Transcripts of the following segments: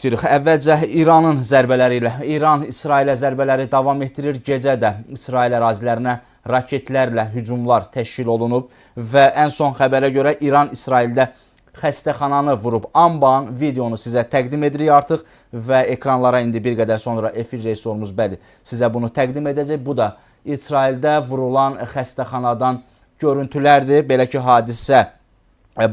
Başlayırıq. Əvvəlcə İranın zərbələri ilə. İran İsrailə zərbələri davam etdirir. Gecə də İsrail ərazilərinə raketlərlə hücumlar təşkil olunub və ən son xəbərə görə İran İsraildə xəstəxananı vurub. Anbaan videonu sizə təqdim edirik artıq və ekranlara indi bir qədər sonra efir rejissorumuz, bəli, sizə bunu təqdim edəcək. Bu da İsraildə vurulan xəstəxanadan görüntülərdir. Belə ki, hadisə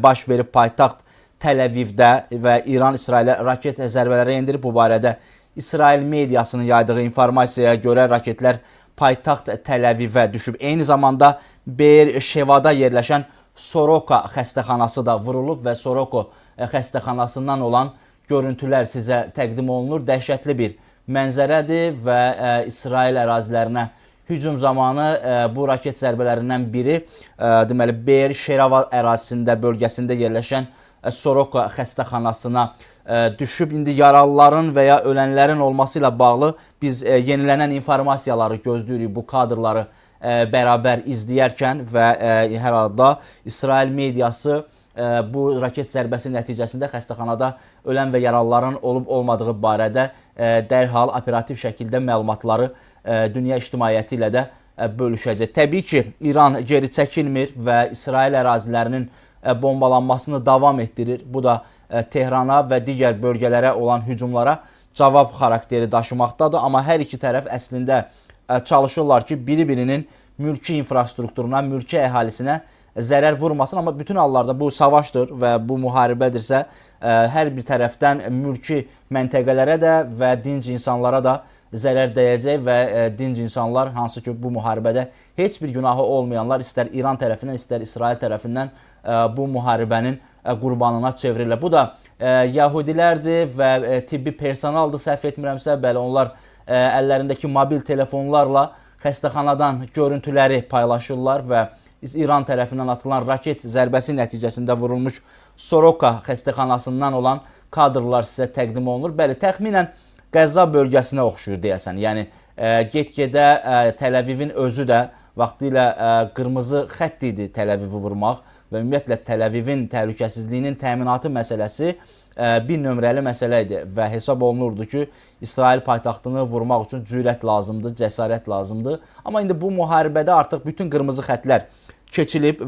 baş verib paytaxt Təl-Əvivdə və İran İsrailə raket zərbələri endirib. Bu barədə İsrail mediasının yaydığı informasiyaya görə raketlər paytaxt Təl-Əvivə düşüb. Eyni zamanda Beer Şevada yerləşən Soroka xəstəxanası da vurulub və Soroka xəstəxanasından olan görüntülər sizə təqdim olunur. Dəhşətli bir mənzərədir və İsrail ərazilərinə hücum zamanı bu raket zərbələrindən biri deməli Beer Şerava ərazisində, bölgəsində yerləşən Soroka xəstəxanasına düşüb. İndi yaralıların və ya ölənlərin olması ilə bağlı biz yenilənən informasiyaları gözləyirik, bu kadrları bərabər izləyərkən və hər halda İsrail mediası bu raket zərbəsi nəticəsində xəstəxanada ölən və yaralıların olub olmadığı barədə dərhal operativ şəkildə məlumatları dünya ictimaiyyəti ilə də bölüşəcək. Təbii ki, İran geri çəkilmir və İsrail ərazilərinin bombalanmasını davam etdirir. Bu da Tehrana və digər bölgələrə olan hücumlara cavab xarakteri daşımaqdadır. Amma hər iki tərəf əslində çalışırlar ki, biri-birinin mülki infrastrukturuna, mülki əhalisinə zərər vurmasın. Amma bütün hallarda bu savaşdır və bu müharibədirsə, hər bir tərəfdən mülki məntəqələrə də və dinc insanlara da zərər dəyəcək və dinc insanlar, hansı ki bu müharibədə heç bir günahı olmayanlar, istər İran tərəfindən, istər İsrail tərəfindən bu müharibənin qurbanına çevrilir. Bu da yəhudilərdir və tibbi personaldır, səhv etmirəmsə, bəli, onlar əllərindəki mobil telefonlarla xəstəxanadan görüntüləri paylaşırlar və İran tərəfindən atılan raket zərbəsi nəticəsində vurulmuş Soroka xəstəxanasından olan kadrlar sizə təqdim olunur. Bəli, təxminən Qəzza bölgəsinə oxşuyur deyəsən. Yəni get-gedə Təl-Əvivin özü də vaxtilə qırmızı xətt idi Təl-Əvivi vurmaq və ümumiyyətlə Təl-Əvivin təhlükəsizliyinin təminatı məsələsi bir nömrəli məsələ idi və hesab olunurdu ki, İsrail paytaxtını vurmaq üçün cürət lazımdır, cəsarət lazımdır. Amma indi bu müharibədə artıq bütün qırmızı xətlər keçilib.